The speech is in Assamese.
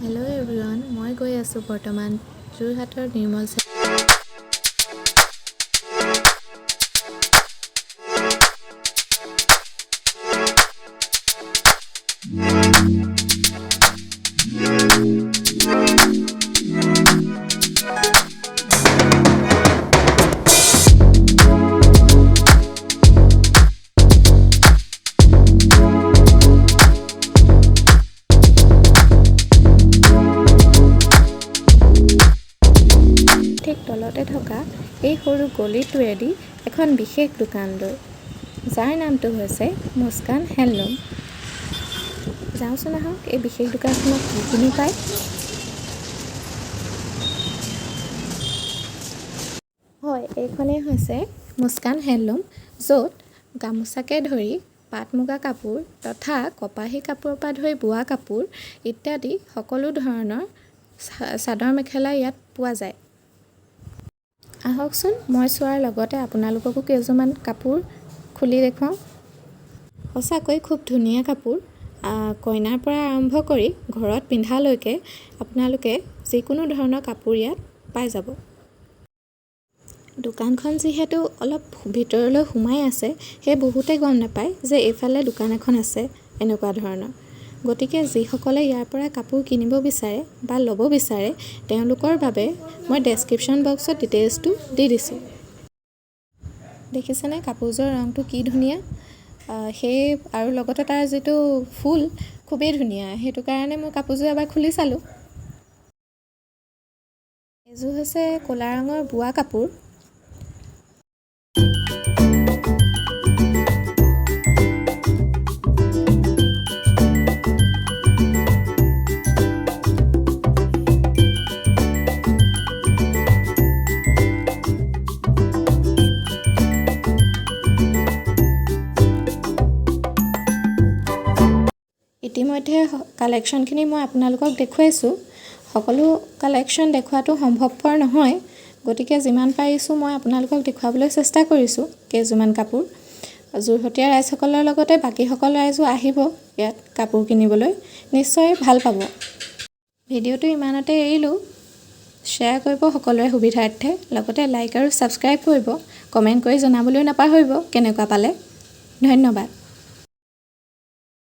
হেল্ল' এভৰিৱান, মই গৈ আছোঁ বৰ্তমান যোৰহাটৰ নিৰ্মল ঠিক তলতে থকা এই সৰু গলিটোৱেদি এখন বিশেষ দোকানলৈ, যাৰ নামটো হৈছে মুস্কান হেণ্ডলুম। যাওঁচোন আহক, এই বিশেষ দোকানখনত কি কিনো পায়। হয়, এইখনেই হৈছে মুস্কান হেণ্ডলুম, য'ত গামোচাকে ধৰি পাট মুগা কাপোৰ তথা কপাহী কাপোৰৰ পৰা ধৰি বোৱা কাপোৰ ইত্যাদি সকলো ধৰণৰ চাদৰ মেখেলা ইয়াত পোৱা যায়। আহকচোন, মই চোৱাৰ লগতে আপোনালোককো কেইযোৰমান কাপোৰ খুলি দেখুৱাওঁ। সঁচাকৈ খুব ধুনীয়া কাপোৰ। কইনাৰ পৰা আৰম্ভ কৰি ঘৰত পিন্ধালৈকে আপোনালোকে যিকোনো ধৰণৰ কাপোৰ ইয়াত পাই যাব। দোকানখন যিহেতু অলপ ভিতৰলৈ সোমাই আছে, সেই বহুতে গম নাপায় যে এইফালে দোকান এখন আছে এনেকুৱা ধৰণৰ। গতিকে যিসকলে ইয়াৰ পৰা কাপোৰ কিনিব বিচাৰে বা ল'ব বিচাৰে, তেওঁলোকৰ বাবে মই ডেছক্ৰিপশ্যন বক্সত ডিটেইলছটো দি দিছোঁ। দেখিছেনে কাপোৰযোৰৰ ৰংটো কি ধুনীয়া! সেই আৰু লগতে তাৰ যিটো ফুল, খুবেই ধুনীয়া। সেইটো কাৰণে মই কাপোৰযোৰ এবাৰ খুলি চালোঁ। এইযোৰ হৈছে ক'লা ৰঙৰ বোৱা কাপোৰ। ইতিমধ্যে কালেকশ্যনখিনি মই আপোনালোকক দেখুৱাইছোঁ। সকলো কালেকশ্যন দেখুৱাটো সম্ভৱপৰ নহয়, গতিকে যিমান পাৰিছোঁ মই আপোনালোকক দেখুৱাবলৈ চেষ্টা কৰিছোঁ কেইযোৰমান কাপোৰ। যোৰহটীয়া ৰাইজসকলৰ লগতে বাকীসকল ৰাইজো আহিব ইয়াত কাপোৰ কিনিবলৈ, নিশ্চয় ভাল পাব। ভিডিঅ'টো ইমানতে এৰিলোঁ। শ্বেয়াৰ কৰিব সকলোৰে সুবিধাৰ্থে, লগতে লাইক আৰু ছাবস্ক্ৰাইব কৰিব। কমেণ্ট কৰি জনাবলৈও নাপাহৰিব কেনেকুৱা পালে। ধন্যবাদ।